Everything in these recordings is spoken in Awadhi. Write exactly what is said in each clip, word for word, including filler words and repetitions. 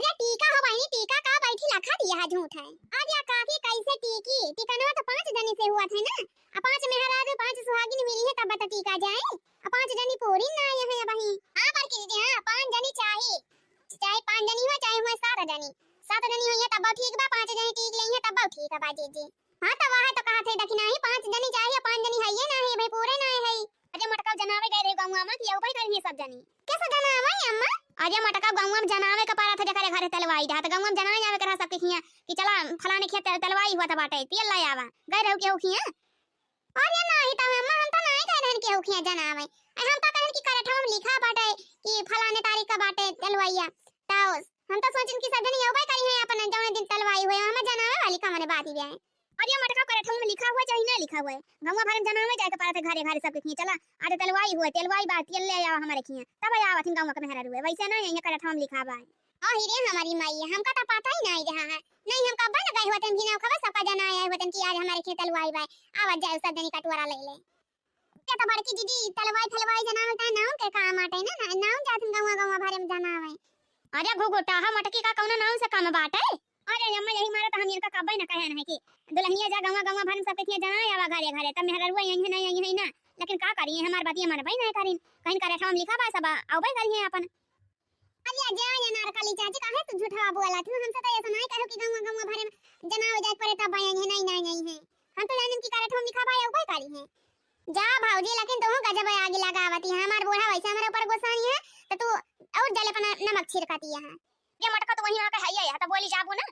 अरे टीका हो बहिनी, टीका का बैठी लखा दिया है झूठ है। अरे काकी कैसे टीकी? टिकनवा तो पाँच जनी से हुआ थे ना। आ पाँच मेहरारू, पाँच सुहागिन मिली है तब तो टीका जाए। आ पाँच जनी पूरी ना आए हैं अबहीं। हाँ बड़की दीदी, हाँ पाँच जनी चाही। चाहे पाँच जनी हो, चाहे हुए सात जनी। सात जनी होइहैं तब ठीक बा, पाँच जनी टीक लेइहैं तब ठीक बा जीजी। हाँ, तो वह तो कहत है, देखी नाही, पाँच जनी चाहिए, पाँच जनी हइये नाही, भाई पूरे नाही है। अरे मटका जनावे गए रहे गौवा में कि अउबे करिहैं सब जनी। कैसे जनावे अम्मा? अरे मटका गौवा में जनावे के पड़ा था, जकरे घरे तेलवाई रहा, तो गौवा में जनावे जावे के रहा सबके खिया कि चला फलाने खिया ते-, तेलवाई हुआ था बाटे, तेल ले आवा। गए रहो केहू खिया? अरे नाही तो अम्मा, हम तो नाही गए रहन केहू खिया जनावे। ए, हम तो कहन कि करठवा में लिखा बाटे कि फलाने तारीख का बाटे तेलवाइया। तो हम तो सोचन कि सब जनी अउबे करिहैं अपन जौने दिन तेलवाई हुए, हमें जनावे वाली कमने बात ही है। अरे मटका करठवा में लिखा हुआ चाहे ना लिखा हुआ है, गौवा भरे में जनावे जाए के पड़ा था घरे घरे सबके खिया, चला आज तेलवाई हुए, तेलवाई बा, तेल ले आवा हमारे खिया, तब आवा थिन गौवा के मेहरारू है, वैसे ना है, ये करठवा में लिखा बा। अही रे हमारी माई, हमका तो पता ही नाही रहा है। नाही, हम कब्बे न गए होतन, बिना खबर सबका जनाए आए होतन कि आज हमारे खेत तेलवाई बाय, आवत जाए सब जनी कटोरा ले ले। क्या तो बड़की दीदी, तेलवाई फेलवाई जनावे का नाउन के काम आटे ना, ना, नाउन जातिन गौवा गौवा भरे में जनावे। अरे घुघुटा, हम मटकी का कौनो नाउन से काम बाटे? अरे अम्मा, यही मारे तो हम इनका कब्बे न कहे नहीं कि दुल्हनिया जा गौवा गौवा भरे में सबके खिया जनाए आवा घरे घरे, तब मेहररुआ यही है ना, यही है ना। लेकिन का करिए, हमार बतिया मनबे नहीं करिन। कहीं करठवा में लिखा बा सब, अउबे करिए अपन। अरे जा ये नारकली चाची, काहे तू झूठवा बोलत हो? हमसे तो ऐसा नहीं कहो कि गौवा गौवा भरे में जनावे जाए पड़े तब आए हैं, नहीं, नहीं, नहीं है। हम तो जानिन कि करठवा में लिखा बा, अउबे करिहैं। जा भौजी, लेकिन तुहू गजब आगी लगावती है। हमार बूढ़ा वैसे हमारे ऊपर गुस्सा नहीं है, तो तू और जले पर न-, नमक छिड़कती है। ये मटका तो वहीं आके है, है, तो बोली जाबू ना।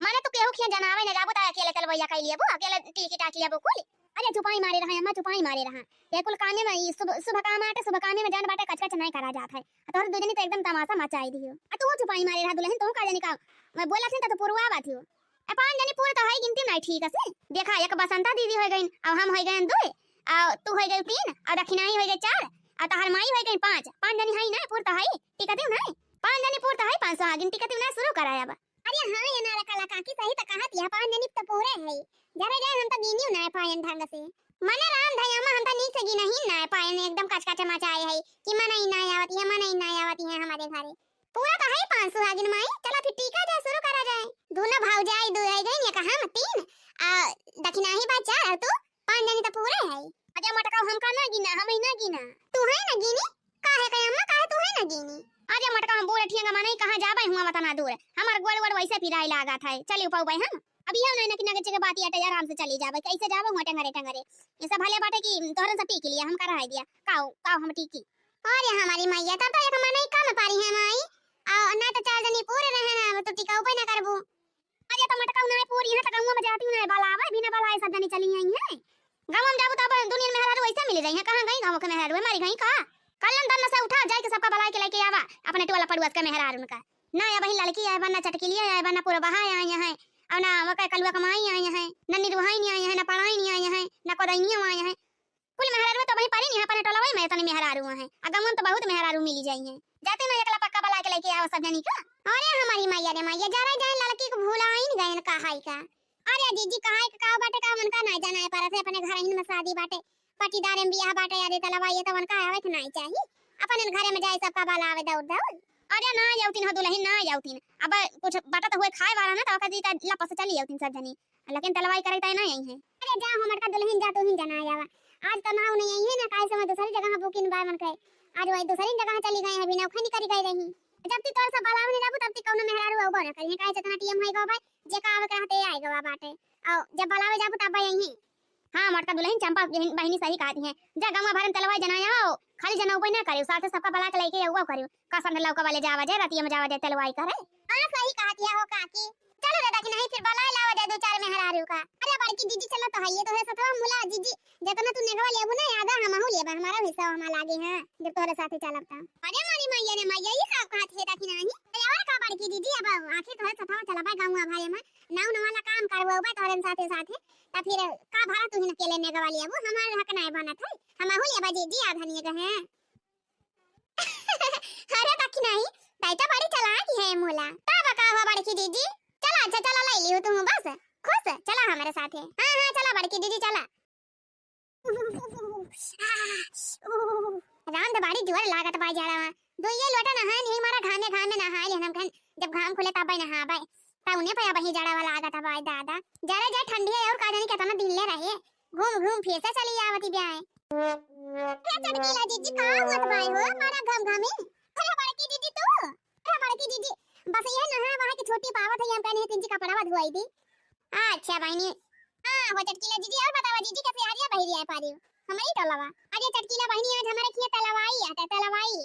माने तू केहू खिया जनावे न जाबू, त अकेले तेलवैया कई लियबू, अकेले टीकी टाकी लियबू कुल। अरे चुपाई मारे रहा अम्मा, चुपाई मारे रहा। ये कुल कामे में, ई शुभ, शुभ काम आटे, शुभ कामे में जान बाटे, कच कच नहीं करा जात है। आ तोहर दुजनी तो एकदम तमाशा मचाई दियो। आ तू चुपाई मारे रहा दुल्हन, तू का जानी का? मैं बोला थी तो पुरवा बात हो। ए पाँच जनी पूरे तो है गिनती नहीं ठीक से। देखा, एक बसंता दीदी हो गई, अब हम हो गए दो, आ तू हो गए तीन, और दखिनाही हो गए चार, और तोहर माई हो गई पाँच। पाँच जनी है ना, पूरे तो है, टिकती नहीं। पाँच जनी पूरे तो है, पाँच सुहागिन टिकती नहीं, शुरू कराया अब। अरे हाँ, ये नारा कला काकी सही तो कहत है, पाँच जनी तो पूरे है। जरे जाए हम तो गिनियो ना पायन ढंग से। मने राम धैया हम तो नीक से गिनही ना पायन, एकदम कचकच मचाए है कि मनई ना आवत है, मनई ना आवत है हमारे घरे। पूरा तो है पाँच सुहागिन माई, चला फिर टीका जाए, शुरू करा जाए। दोनों भौजाई दो रह गई, एक हम तीन, आ दखिनाही बा चार, और तू पाँच जनी तो पूरे है। अरे मटका हमका ना गिना, हम ही ना गिना। तू है ना गिनी? काहे के अम्मा, काहे तू है ना गिनी? अरे मटका हम बूढ़ ठियंगा मनई कहाँ जाबे हुआ वतना दूर। हमार गोड़ वोड़ वैसे पिराए लागत है। चली पाउबे हम। अब यह नहीं ना कि नगचे के बात आटे, आराम से चली जाबे। कैसे जाबे हुआ टंगरे टंगरे। ये सब भले बाटे कि तोहरन से टीकी लिया, हम करा है दिया। काओ, काओ हम टीकी। अरे हमारी मैया, तब तो एक मनई कम पारी है माई। आ ना तो चार जनी पूरे रहे ना, अब तो टिकाऊ पे ना करबू। अरे तो मटका उन्हें पूरी है तो गौवा में जाती उन्हें बलावे, बिना बलाए सब जनी चली आई हैं। गौवा में जाबू तो अब दुनिया में मेहरारू वैसे मिल जाई हैं। कहाँ गई गौवा के मेहरारू है, मरी गई का? कल्लन दन से उठा, जाए के सबका बलाए के लेके आवा अपने टोला पड़ुआ के मेहरारू उनका। ना या वही लड़की आए बा, ना चटकिलिया आए बा, ना पुरबहा आए हैं, और ना वका कलुआ कमाई आए हैं, ना निरुहाई नहीं आए हैं, ना पढ़ाई नहीं आए हैं, ना कोदैनिया आए हैं। कुल मेहरारू तो वही पड़ी नहीं, अपने टोला वही में इतने मेहरारू हैं। आ गौवा में तो बहुत मेहरारू मिली जाई हैं। जाते ना एकला पक्का बलाए के लेके आवा सब जनी का। अरे हमारी मैया रे मैया, जरा जाए लड़की को भुलाइन गए का है का। अरे जीजी, कहाई के का बाटे का, उनका नहीं जाना है, पर से अपने घर ही में शादी बाटे, पटीदार में बियाह बाटे, अरे तलवा ये तो उनका आवे तो नहीं चाहिए, अपन घरे में जाए सबका बलावे दौड़ दौड़। अरे ना यावतीन हो दुल्हन, ना यावतीन, अब कुछ बाटा तो हुए खाए वाला ना, तो ओकर जी त लपस चली यावतीन सब जनी, लेकिन तलवाई करे तय नहीं आई है। अरे जा हो मटका दुल्हन, जा तू ही जना आवा, आज तो ना नहीं आई है ना, काहे से वहाँ दूसरी जगह बुकिंग बा मन के, आज वही दूसरी जगह चली गई है, बिना उखनी करी गई रही। जब ती तोर सब बलावे नहीं जाबू, तब ती कौनो मेहरारू अउबो ना करिहे, काहे से इतना टीएम होई गवा बा, जे का आवे के रहते आई गवा बाटे। और जब बलावे जाबू, तब आई ही। हाँ, मोटका दुल्हन चंपा बहिन, बहिनी सही कहती हैं। जा गंगा भरन तलवाई जनाया हो, खाली जनउबे ना करे, साथे सबका बला के लेके अउबो करे। का संग लौका वाले जावा जाए, रतिया में जावा जाए तलवाई करे। हाँ, सही कहती है हो काकी। चलो दादा कि नहीं, फिर बलाए लावा जाए दो चार मेहरारू का। अरे बड़की जीजी, चलो तो है, ये तो है सतवा मुला जीजी, जितना तू नेगवा लेबू ना, आधा हमहू लेबा, हमारा हिस्सा हमार लागे है, जब तोहरे साथे चलब त। अरे मारी मैया रे मैया, ये का कहत है दाखी नाही? अरे और का बड़की दीदी, अब आखिर तोहरे सथवा चलबा गौवा भरे में, नाव नवाला काम करबो बा तोहरे साथे साथे, त फिर का भाड़ा तू ही अकेले नेगवा लेबू? हमार हक नाही बनत है, हमहू लेबा जीजी, आधा नेग है। अरे दाखी नाही, तै तो बड़ी चालाक है मोला। तब का हुआ बड़की दीदी? चला अच्छा, चला ले लियो तुम बस। खुश, चला हमारे साथे। हाँ, हाँ, चला बड़की दीदी, चला। राम तो बड़ी जोर लागत बा जाड़ा में। दो ये लोटा नहाए नहीं मारा, घामे घामे नहाए लेन हम घन जब घाम खुले तबै नहाबै। तौने पे अबही जड़वा लागत बाय दादा। जरे जाए ठंडी है और का जानी केतना दिन ले रहे। घूम घूम फिर से चली आवती ब्याय। हे चटकीला जीजी, का हुआ बाय हो? मारा घम घमी। अरे बड़की जीजी तू। अरे बड़की जीजी, बस यह नहा वहा की छुट्टी पावत है, हम कहने तिनची कपड़वा धुआई दी। अच्छा बहिनी। हाँ हो चटकीला जीजी, और बतावा जीजी कैसे हरिया बहिरिया पारी हमारी टोलवा। अरे चटकीला बहिनी, आज हमारे खिया तलवाई आता तलवाई।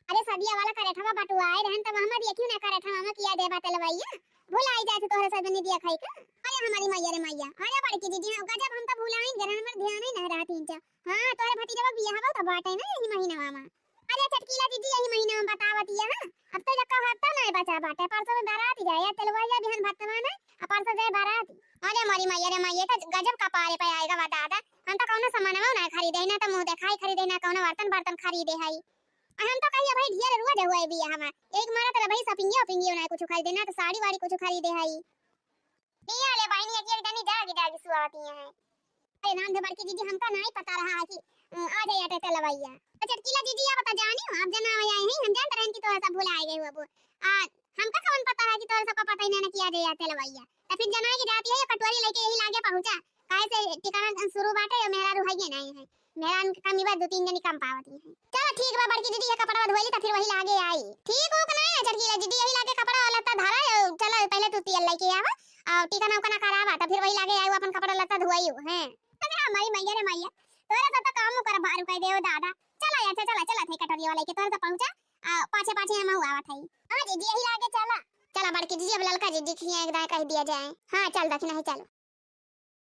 अरे सदिया वाला करेठवा बटुआए रहन तब हम देखियो ना करेठवा में किया देबा तलवाइया। भुलाई जाए तोहरे सब ने दिया खाई का। अरे हमारी मैया रे मैया। अरे बड़की दीदी, हाँ, गजब हम तो भुलाई गए, हमर ध्यान ही नहीं रहत इंचा। हाँ, तोहरे भतीजवा बियाह बा तो बाटे ना यही महीना में। अरे चटकीला दीदी, यही महीना में बतावत ये, हाँ। अब तो लक्का हफ्ता नहीं बचा बाटे, परसों में बारात जाए, तलवाइया बिहान भत्तवा ना, आ परसों जाए बारात। अरे हमारी मैया रे मैया, तो गजब कपारे पे आएगा बा दादा। हम तो कौनो सामानवा ना खरीदे, ना तो मुंह देखाई खरीदे, ना कौनो बर्तन बर्तन खरीदे है। हम तो कहिए भाई ढेर रुआ जहुआ बिया हमा। एक मारा तो भाई shopping ओपिंग ना कुछ खरीदे, ना तो साड़ी वाड़ी कुछ खरीदे है। ये ले बहिनी, एक एक जनी जागी जागी सुआवती है। अरे नाम धे बड़की दीदी, हमका नहीं पता रहा है कि, अ, आ जाए अटे तलवैया। तो चटकीला दीदी, आप बता जानी हो, आप जना आए हैं, हम जानते रहन कि तोरा सब भुलाए गए हो अब। आ, हमका कौन पता है कि तोरा सबका पता ही नहीं ना कि आ जाए अटे तलवैया। तो फिर जना की जाती है, ये कटोरी लेके यही लागे पहुँचा। काहे से ठिकाना शुरू बाटे, ये मेहरारू हइये नाहीं है। मेहरारू के कमी बा, दो तीन जनी कम पावत ही है। चलो ठीक बा बड़की दीदी, ये कपड़ा धोली त फिर वही लागे आई। ठीक हो कि नाहीं है चटकीला दीदी, यही लागे कपड़ा लत्ता धरा, चलो पहले तू तेल लेके आवा और टीका नौका ना करावा, त फिर वही लागे आई, अपन कपड़ा लत्ता धोई हो, हैं। अरे हमारी मैया रे मैया, तोरा सब तो काम कर भारू कह दे दादा। चला यार, चला, चला थे कटोरी वाला के तोरा तो पहुँचा, आ, पाछे पाछे हम आवत है। हाँ दीदी, यही लागे चला। चला बड़की दीदी, अब ललका दीदी खिया एक दाएं कह दिया जाए। हाँ चल दखिना है, चलो।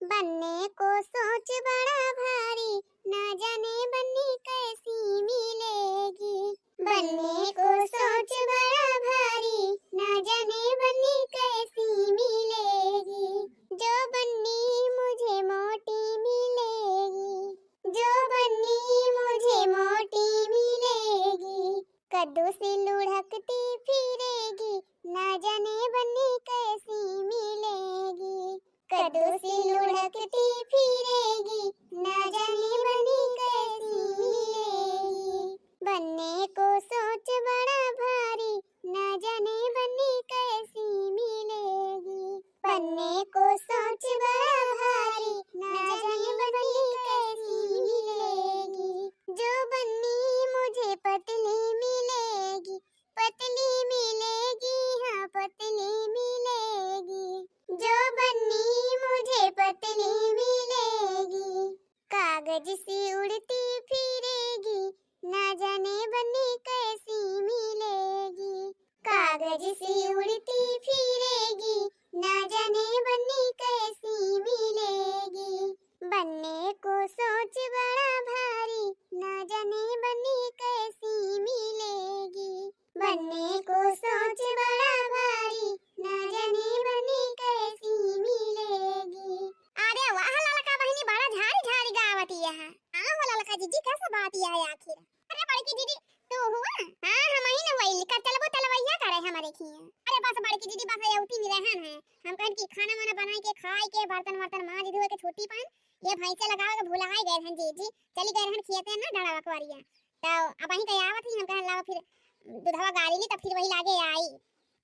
बनने को सोच बड़ा भारी, ना जाने बन्नी कैसी मिलेगी। बनने को सोच बड़ा भारी, ना जाने बन्नी कैसी मिलेगी। जो बन्नी मुझे मोटी मिलेगी, जो बन्नी मुझे मोटी मिलेगी। कद्दू सी लुढ़कती फिरेगी, ना जाने बन्नी कैसी मिलेगी। कद्दू सी लुढ़कती फिरेगी, ना जाने बन्नी कैसी मिलेगी। बनने को सोच बड़ा भारी, ना जाने बन्नी कैसी मिलेगी। बनने को सोच बड़ा भारी, ना जाने बन्नी कैसी मिलेगी। जो बन्नी मुझे पतली मिलेगी, पतली मिलेगी, हाँ पतली मिलेगी। जो बन्नी मुझे पतली मिलेगी। कागज सी उड़ती फिरेगी, ना जाने बन्नी कैसी मिलेगी। कागज सी उड़ती फिरेगी, ना जाने बन्नी कैसी मिलेगी। बनने को सोच बड़ा भारी, ना जाने बन्नी कैसी मिलेगी। बनने को सोच बड़ा भारी, ना जाने बन्नी कैसी मिलेगी। अरे वाह ललका बहिनी, बड़ा झारी झारी गावत यह। हाँ हो ललका जीजी, कैसे बात यह है आखिर? अरे बड़की दीदी, तू हुआ? हाँ, हम ही न हुआ, इनका चलबो तलवैया करे हमारे खिया। अरे बस बड़की दीदी, बस अउती में रहन है। हम कहन कि खाना वाना बनाए के, खाए के, बर्तन वर्तन माज धोए के छुट्टी पान, ये भैंसे लगावे के भुलाए गए रहन जीजी, चली गए रहन खेते ना डड़वा कवरिया। तो अब वहीं कहीं आवत ही, हम कहन लावा फिर दुधवा गारी ली, तब फिर वही लागे आई।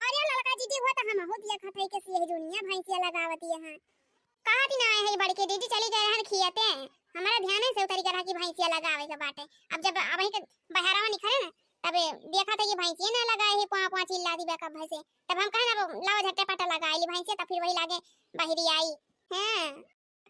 अरे ललका जीजी, हुआ तो हम हो दिया खतई के सियह दुनिया भैंसिया लगावती है। कहा थी ना आए है बड़के दीदी, चली गए रहन खियाते हैं। हमारा ध्यान से उतरी करा कि भैंसिया लगावे के बाटे। अब जब अबही के बहरावा निकले ना, तबे देखा था कि भैंसिया ना लगाए है, पाँव पाँव चिल्ला दी बेका भैंसे। तब हम कहन अब लाओ झट्टे पटा लगा ली भैंसिया, तब फिर वही लागे बहिरी आई। हाँ।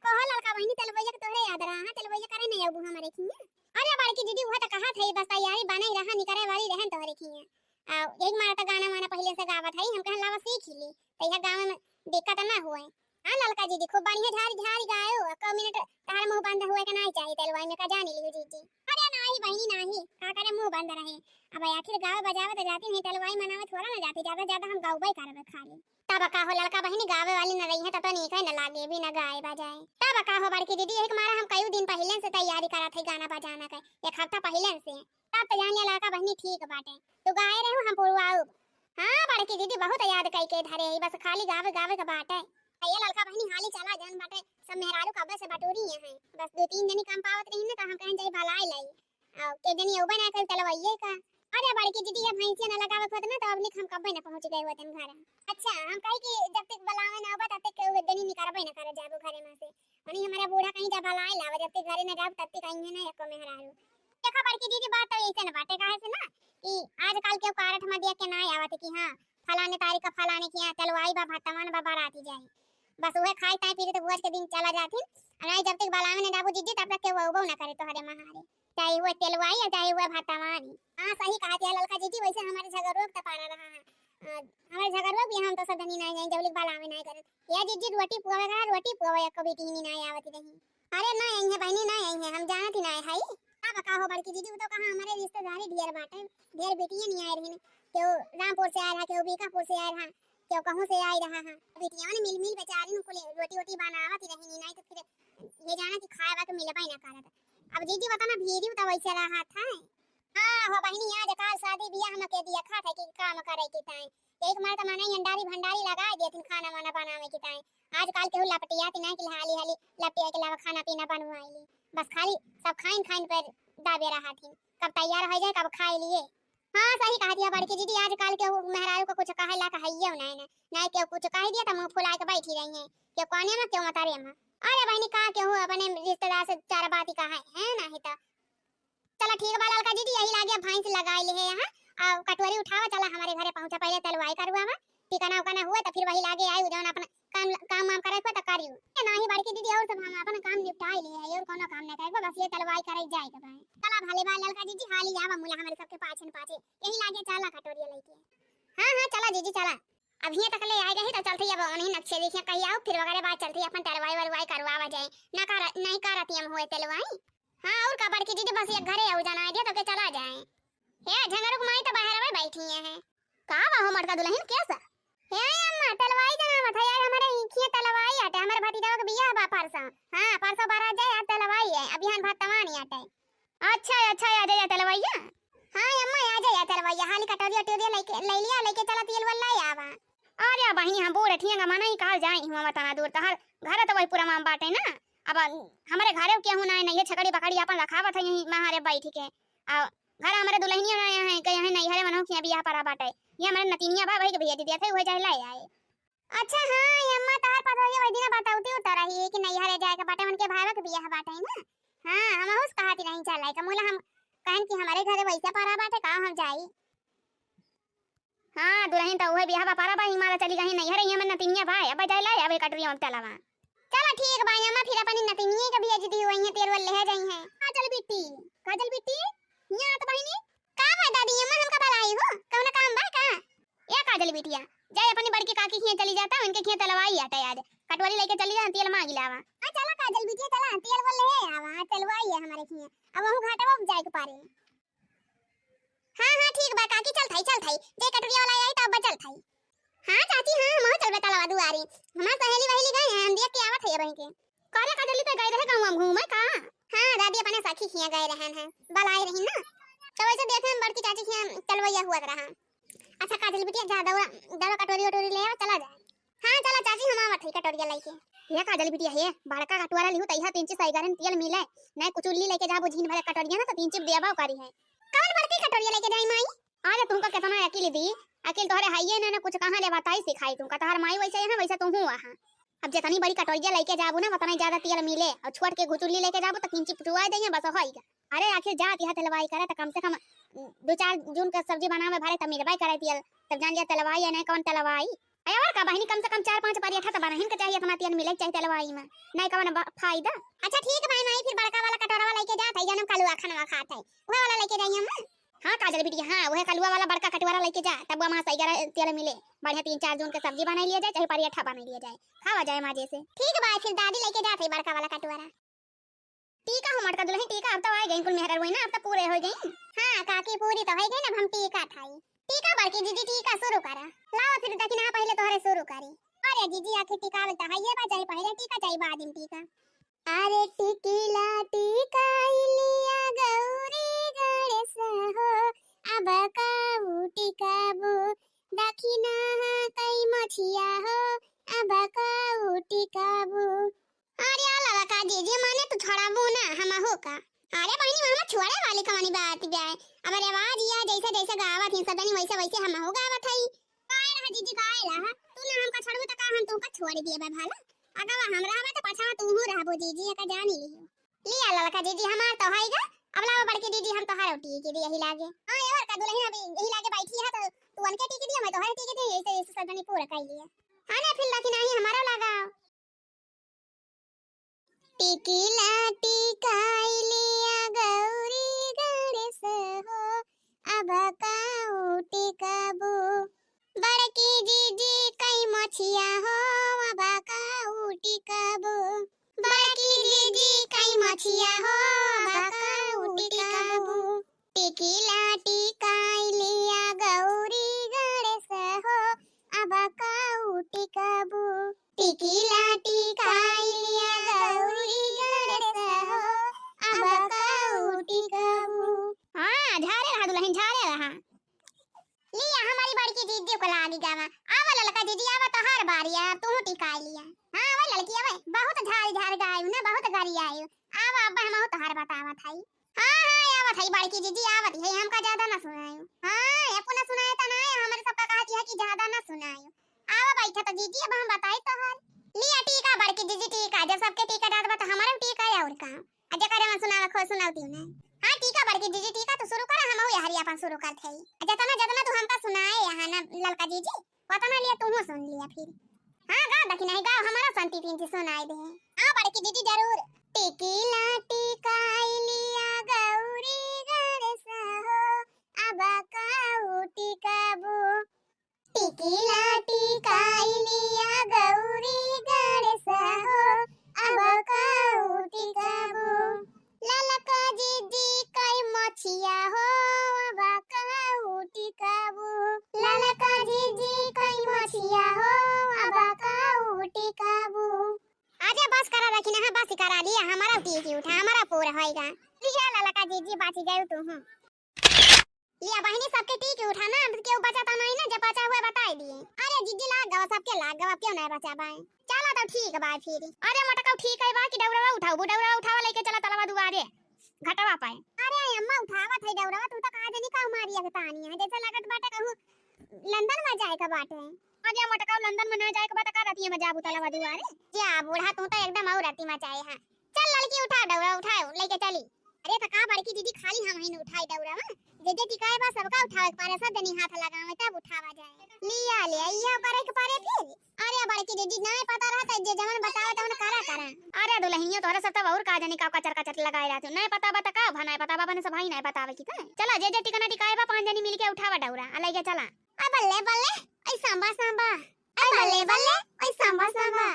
कहो ललका बहिनी, तेलवैया के तोहरे याद रहा, हाँ, तेलवैया करे नहीं अबू हमारे खिया। अरे बड़की दीदी, वह तो कहा था, बस तैयारी बने रहा, निकरे वाली रहन तोहरे खिया। आ, एक मारा तो गाना वाना पहले से गावत है, हम कहन लावा सीख ली, तो यह गाँव में दिक्कत ना हुए। हाँ ललका दीदी, खूब बढ़िया झारी झारी गायो, एको मिनट तार मुंह बंद हुए के नहीं चाहिए तेलवाई में, का जानी लियो दीदी। अरे नाही बहिनी नाही, का करे मुंह बंद रहे। अब आखिर गावे बजावे तो जाती नहीं, तेलवाई मनावे थोड़ा ना जाती, ज्यादा ज्यादा हम गावे करबे खाली। तब का हो ललका बहिनी, गावे वाली न रही है तब तो नीक है, न लागे भी न गाए बजाए। तब का हो बड़की दीदी, एक मारा हम कई दिन पहले से तैयारी करत है गाना बजाना के, एक हफ्ता पहले से। तब तो जान लिया ललका बहिनी ठीक बाटे, तू गाए रहे हम पुरवाऊ। हाँ बड़की दीदी, बहुत याद कई के धरे है, बस खाली गावे गावे के बाटे। ये ललका बहिनी हाली चला जान बाटे, सब मेहरारू कब्बे से बटोरी है, बस दो तीन जनी कम पावत रही ना तो हम कहें जाई भलाई लाई। और के जनी अउबे ना करी तलवैये का। अरे बड़की दीदी, ये भैंसिया न लगावत होत ना, तो अब लिख हम कब्बे न पहुँच गए होतन घर। अच्छा, हम कही कि जब तक बलावे न आवा, तब तक केहू गनी निकरबे न करे जाबो घरे में से। मने हमारा बूढ़ा कहीं जा बलाए लावा, जब तक घरे न जाब, तब तक कहीं ना एको मेहरारू। देखा बड़की दीदी, बात तो ऐसे न बाटे, काहे से ना कि आजकल केहू कारठ में दिया के ना आवत कि हाँ, फलाने तारीख का फलाने के यहाँ तेलवाई बा, भतवान बा, बाराती जाई। बस उहे खाई ताई पीरी तो भोज के दिन चला जाथिन। अरे जब तक बलावे न जाबो जिज्जी, तब तक केहू अउबो न करे तोहरे महारे। चाहे हुए तेलवाई या चाहे हुए भतवानी। हाँ, सही कहा थी ललका जिज्जी, वैसे हमारे झगड़ुआ के तो पारा रहा है। अ, हमारे झगड़ुआ भी हम तो सब धनी ना जाए, जब लिख बलावे ना करे। या जिज्जी रोटी पुआवे का, रोटी पुआवे, एक कभी टीनी ना आवत रही। अरे ना आई है बहनी, ना आई है, हम जानत ही ना है। का बका हो बड़की दीदी, वो तो कहा हमारे रिश्तेदारी ढेर बाटे, ढेर बेटियां नहीं आए रही। केहू रामपुर से आए रहा, केहू बीकापुर से आए रहा, केहू कहूँ से आए रहा है। बेटियां ने मिल मिल बेचारी नु कुले रोटी वोटी बनावत ही रही, नहीं तो फिर ये जाना कि खाए बा के मिलबा ही ना करत। अब जीजी बता ना भीरी तो वैसे रहा था। हाँ हो बहनी, आज काल शादी बियाह में के दिया खात है कि काम करे के ताई। एक मार तो माने अंडारी भंडारी लगा देथिन खाना वाना बनावे के ताई। आजकल केहू लपटियात ना कि हाली हाली लपटिया के लावा खाना पीना बनवाइली। बस खाली सब खाइन खाइन पर दाबे रहथिन, कब तैयार हो जाए, कब खाए लिए। हाँ, सही कहा दिया बड़की दीदी, आजकल केहू मेहरारू को कुछ कहे ला कहइयो नहीं ना, नहीं केहू कुछ कह दिया तो मुँह फुला के बैठी रही है, केहू कोने में, केहू मतारे में। अरे बहनी, का केहू अपने रिश्तेदार से चार बात ही कहा है, नहीं तो चला ठीक बा ललका दीदी, यही लागे भैंस लगाई ले है यहाँ। आ कटोरी उठावा, चला हमारे घरे पहुँचा, पहले तेलवाई करवावा, टिकाना उकाना हुआ तो फिर वही लागे आई, जौन अपना काम, काम वाम करे हुआ तो करियो। ए नाही बड़की दीदी, और सब हम अपना काम निपटाई ले है, और कोनो काम नहीं करे, बस ये तेलवाई करे जाए के बा। चला भले बा ललका दीदी, हाली आवा मुला हमारे सबके पाछे न पाछे, यही लागे चला कटोरिया लेके। हाँ हाँ चला जीजी चला। अब हियाँ तक ले आए रही तो चलते अब उन्हीं नक्शे देखिए कहीं आओ, फिर वगैरह बात चलते अपन तेलवाई वलवाई करवावा जाए। ना कर, नहीं करती हम हुए तेलवाई। हाँ, और का बड़की दीदी, बस एक घरे आऊ जाना है, तो के चला जाए। हे झंगरुक माई तो बाहर में बैठी है। का बा हो मटका दुल्हन, कैसा? हे अम्मा, तेलवाई जाना मत है यार, हमारे इखिए तेलवाई आटे, हमारे भतीजा के बियाह बा परसों। हाँ, परसों बारात जाए, आज तेलवाई है, अभियान भतवानी आटे। अच्छा, अच्छा, आ जाए तेलवैया। हाँ अम्मा, आ जाए तेलवैया, हाली कटोरिया उटोरिया लेके, ले लिया, लेके चला तेल वाला ले आवा। अरे बहिनी, हम बूढ़ ठियंगा, मना ही कहल जाए, हुआ बताना दूर तहर घर तो वही पूरा माम बाटे ना। अब हमारे घरे केहू ना है, नहीं है, छकड़ी बकड़ी अपन रखावत है यहीं महारे बैठ के। आ घर हमारे दुल्हनिया ना है, कहीं नैहरे मनों के बियाह परा बाटे, ये हमारे नतिनिया बा, वही के भैया दीदी थे, वही जाए ले आए। अच्छा हाँ, ये अम्मा तहार पतोहिया वही दिना बतावती उतर रही है कि नैहरे जाए के बाटे, उनके भाई के बियाह बाटे ना। हाँ, हम उस कहा थी नहीं चल रही, कमूला हम कहन कि हमारे घरे वैसे परा बाटे, का हम जाई। हाँ, दुल्हन तो उहे बियाह बा परा बा, हिमारा चली गई नैहरे, ये हमर नतिनिया भाई, अब जाए लाई, अब कटरिया में तलावा। चला ठीक बा, अम्मा फिर अपनी नतिनिया के भेज दी, वही तेल वल ले जाई है। काजल बिट्टी, काजल बिट्टी, यहाँ तो बहिनी। का बा दादी अम्मा, हमका बुलाई हो, कौनो काम बा का? ए काजल बिटिया, जाए अपनी बड़की काकी खिया चली जाता, उनके खिया तेलवाई आटे आज। कटोरी लेके चली जा, तेल मांग लावा। आ चला काजल बिटिया, चला, तेल वो ले आवा, तेलवाई है हमारे खिया। अब वहू घाटवा में जाए के पारे। हाँ, हाँ, ठीक बा काकी, चल थाई, चल थाई। जे कटोरिया वाला आई, तब चल थाई। हाँ चाची, हाँ, हम चलबे तेलवा दुआरी। हमार सहेली वहेली गई हैं, हम देख के आवत है वहीं के। करे काजल तो गए रहे गाँव में घूमे का? हाँ, दादी अपने सखी खिया गए रहन हैं, बुलाए रही ना। तो वैसे देखे हम बड़की चाची खिया तेलवैया हुआ रहा। अच्छा काजल बिटिया, जा दौड़ा, दौड़ा कटोरी वटोरी ले आवा, चला जाए। हाँ, चला चाची, हम आवत हई कटोरिया लइके। हे काजल बिटिया, हे बड़का कटोरा लिहू, तइहा तीन चीज सैगरन तेल मिले, नहीं कुचुल्ली लेके जाबो झीन भरे कटोरिया ना, तो तीन चीज देबा करी है। कौन बड़की कटोरिया लेके जाई माई? अरे तुमका केतना अकिल दी, अकिल तोहरे हइये ना, ना कुछ कहाँ ले बताई सिखाई तुमका, तोहर माई वैसे है, वैसे तुहू आहा। अब जितनी बड़ी कटोरिया लेके जाबू ना, उतना ही ज्यादा तेल मिले, और छोट के घुचुल्ली लेके जाबू तो किंची पुटुआ देंगे, बस होई गा। अरे आखिर जात यहाँ तेलवाई करे तो कम से कम दो चार जून के सब्जी बनावे भरे तो मिलवाई करे तेल, तब जान लिया तेलवाई है, नहीं कौन तेलवाई। अरे और का बहिनी, कम से कम चार पांच परेठा तो बनहिन के चाहिए, इतना तेल मिले के चाहिए तेलवाई में, नहीं कौन बा-, फायदा। अच्छा ठीक भाई माई, फिर बड़का वाला कटोरा लेके जात है, जनम कलुआ खानवा खात है, वह वाला लेके जाइए हम। हाँ काजल बिटिया, हाँ वह कलुआ वाला बड़का कटोरा लेके जा, तब वहाँ सही तेल मिले, बढ़िया तीन चार जून के सब्जी बनाई लिया जाए, चाहे परेठा बनाई लिया जाए, खावा जाए मजे से। ठीक बा, फिर दादी लेके जात है बड़का वाला कटोरा। टीका हो मटका दुल्हन, टीका, अब तो आ गई कुल मेहरारू ना, अब तो पूरे हो गई। हाँ काकी, पूरी तो हो गई ना, अब हम टीका थाई। टीका बड़की दीदी, टीका शुरू करा। लाओ फिर दखिना पहले तोहरे शुरू करी। अरे दीदी, आखिर टीका आवल तो है, ये बा, चाहे पहले टीका, चाहे बाद में टीका। अरे टिकिला टिकाइलिया गौरी गणेश हो, अब काऊ टिकाबू, दखिना कई मछिया हो, अब काऊ टिकाबू। अरे आ ललका जीजी, माने तू छोड़ाबू ना हमहू का? अरे बहिनी, वहाँ छोड़े वाली कवनी बात बा? अब आवाज या जैसे जैसे गावत ही सब जनी, वैसे वैसे हमहू गावत हई। गाए रहा जीजी, गाए रहा। तू ना हमका छोड़बू त का हम तुमका छोड़ दिए बा भला? अगवा हम रहबे त पछवा तूहू रहबू जीजी, एका जानी लियो। लिया ललका जीजी, हमार तो हई गा। अब लावा बड़की जीजी, हम तोहार टीकी दिए ही लागे। हाँ, ए और का दुलहिन अभी यही लागे बैठी है, तो तू उनके टीकी दिया, मैं तोहार टीकी दिया, ऐसे ऐसे सब जनी पूरा कर लिए। हाँ ना, फिर लाठी नाही हमारा लगा। टिकिला टिकाई लिया गौरी गणेश हो, अब काऊ टिकबू। बड़की जीजी कई मछिया हो, अब काऊ टिकबू। बड़की जीजी कई मछिया हो, अब काऊ टिकबू। टिकिला टिकाई लिया गौरी गणेश हो, अब काऊ टिकबू। टिकिला टिकाई लिया गौरी गणेश हो, अब काऊ टिकबू। हाँ, झारे रहा दुलहिन, झारे रहा। लिया हमारी बड़की जीजी को लागी गावा। आवा ललका जीजी, आवा तोहार बारी है, तू टिकाई लिया। हाँ, आवा ललकी, आवा, बहुत झारी झार गायू ना, बहुत गारी आयू। आवा, अब हम तोहार बतावत हई। हाँ, हाँ, आवत हई बड़की जीजी, आवत हई, हमका ज्यादा ना सुनायू। हाँ, एको ना सुनाए त ना, हमरे सबका कहत है कि ज्यादा ना सुनायू। आवा बैठा त जीजी, अब हम बताई तोहर। लिया टीका बड़की जीजी, टीका, जब सबके टीका जात बा त हमारे टीका है और का। आ जेकर मन सुनावे खो सुनावती हूँ ना। हाँ, टीका बड़की जीजी, टीका तू शुरू कर, हम यहरी अपन शुरू करत हई। आ जतना जतना तू हमका सुनाए यहाँ ना ललका जीजी, ओतना लिया तू सुन लिया फिर। हाँ, गाओ दखी नहीं गाओ, हमारा संती तीन जी सुनाई दे। हाँ बड़की जीजी जरूर। टिकिला टिकाई लिया गौरी गणेश हो, अब काऊ टिकबू। टिकिला टिकाई लिया गौरी गणेश हो, अब काऊ टिकबू। ललका जीजी कई मछिया हो, अब काऊ टिकबू। ललका जीजी कई मछिया हो, अब काऊ टिकबू। अरे बस करा रखी ना, बस करा लिया, हमारा टीकी उठा, हमारा पूरा होएगा। लिया ललका जीजी, बाची गयू तू हूँ। लिया बहिनी, सबके टीकी उठा ना, अब केहू बचा तो नहीं ना, जब बचा हुआ बताई दिए। अरे जीजी लाग गवा, सबके लाग गवा, क्यों नहीं बचा बाए? चला तो ठीक बा फिर। अरे मोटका ठीक है बा कि डौरवा उठाऊ, वो डौरवा उठावा लेके चला तलवा दुआरे, घटवा पाए। अरे अम्मा उठावत है डौरवा, तू तो कहा जनी का मारिया के तानी है, जैसे लागत बाटे कहूँ लंदन में जाए का बाटे। अरे मोटका लंदन में ना जाए के बा त का रतिया में जाबू तलवा दुआरे? या बूढ़ा, तू तो एकदम और रति में जाए है। चल ललकी उठा डौरा, उठाओ लेके चली। अरे त का बड़की जीजी खाली हम ही न उठाई डौरा में? जे जे टिकाए बा सबका उठावे के पारे, सब जनी हाथ लगावे तब उठावा जाए। लिया ले, इहे करे के पारे फिर। अरे बड़की जीजी नाय पता रहत जे जवन बतावे तवन करा करा। अरे दुलहिनिया तोहरे सब तब और का जानी का कचर कचर लगाए रहत। नाय पता बा त का भा नाय पता बा, बने सब ही नाय पता बा की का। चला जे जे टिकना टिकाए बा पाँच जनी मिलके उठावा डौरा, आ लेके चला। आ बल्ले बल्ले, ऐ सांबा सांबा। आ बल्ले बल्ले, ऐ सांबा सांबा।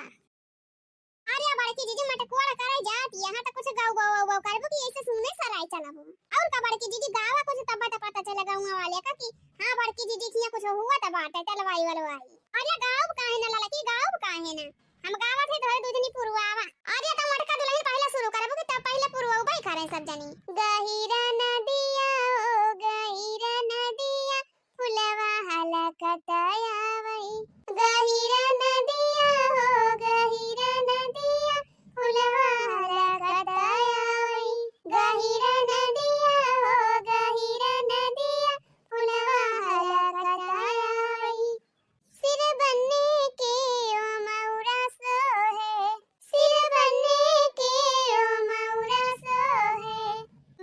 अरे बड़की जीजी मटकोड़ा करे जात, यहाँ त कुछ गाऊ गाऊ गाऊ गाऊ करबू कि ऐसे सुने सराय चलबू। और का बड़की जीजी गावा कुछ तब त पता चले गाँव वाले का कि हाँ बड़की जीजी किया कुछ हुआ त बाटे तलवाई वलवाई। अरे गाऊ काहे ना ललकी, गाऊ काहे ना? हम गावत है तोहरे दू जनी पुरवावा। अरे त मटका दुलहिन पहले शुरू करबू कि तब पहले पुरवाऊ बाई करे सब जनी। गहिरा नदिया ओ गहिरा नदिया, फुलवा हलकत आवई। गहिरा नदिया हो गहिरा नदिया, फुलवा हलकत आवई। गहिरा नदिया हो गहिरा नदिया, फुलवा हलकत आवई। सिर बन्ने के ओ मौरा सोहे, सिर बन्ने के ओ मौरा सोहे।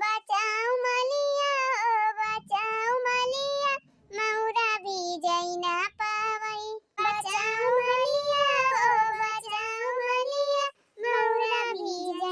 बचाऊ मलिया ओ बचाऊ मलिया, मौरा भी जई ना पावई। बचाऊ मलिया ओ बचाऊ मलिया, मौरा भी जई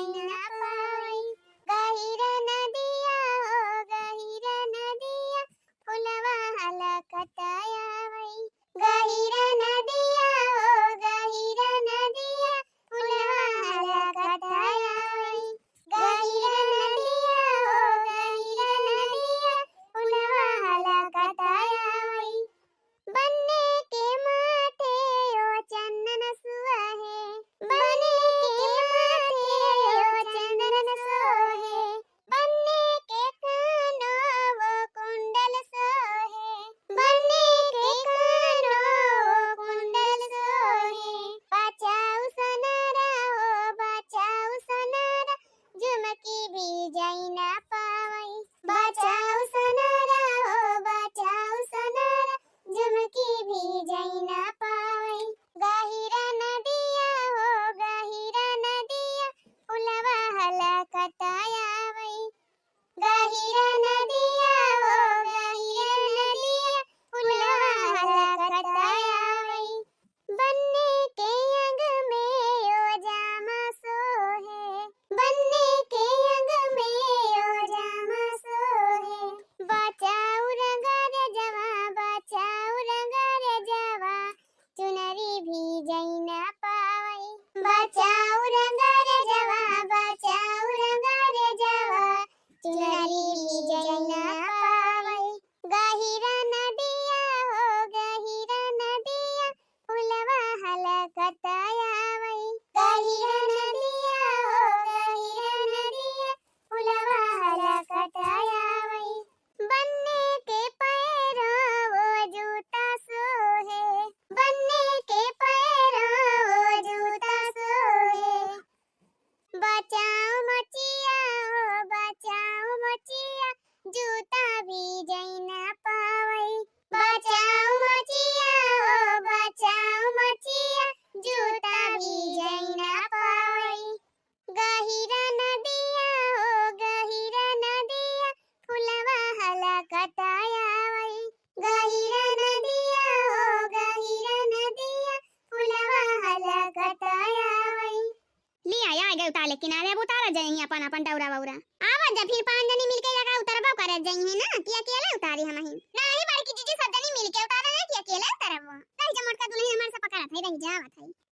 आ, लेकिन अरे अब उतारा जाइहीं अपन, अपन दौरा वौरा। आवा जा फिर पाँच जनी मिलके जगह उतरबो करत जाइहीं ना, कि अकेले उतारी हमहिन? नहीं बड़की जीजी, सब जनी मिलके उतारा जाए कि अकेले उतरबो? रह जा मोटका दुल्हन हमार से पकड़त है, रह जावत है।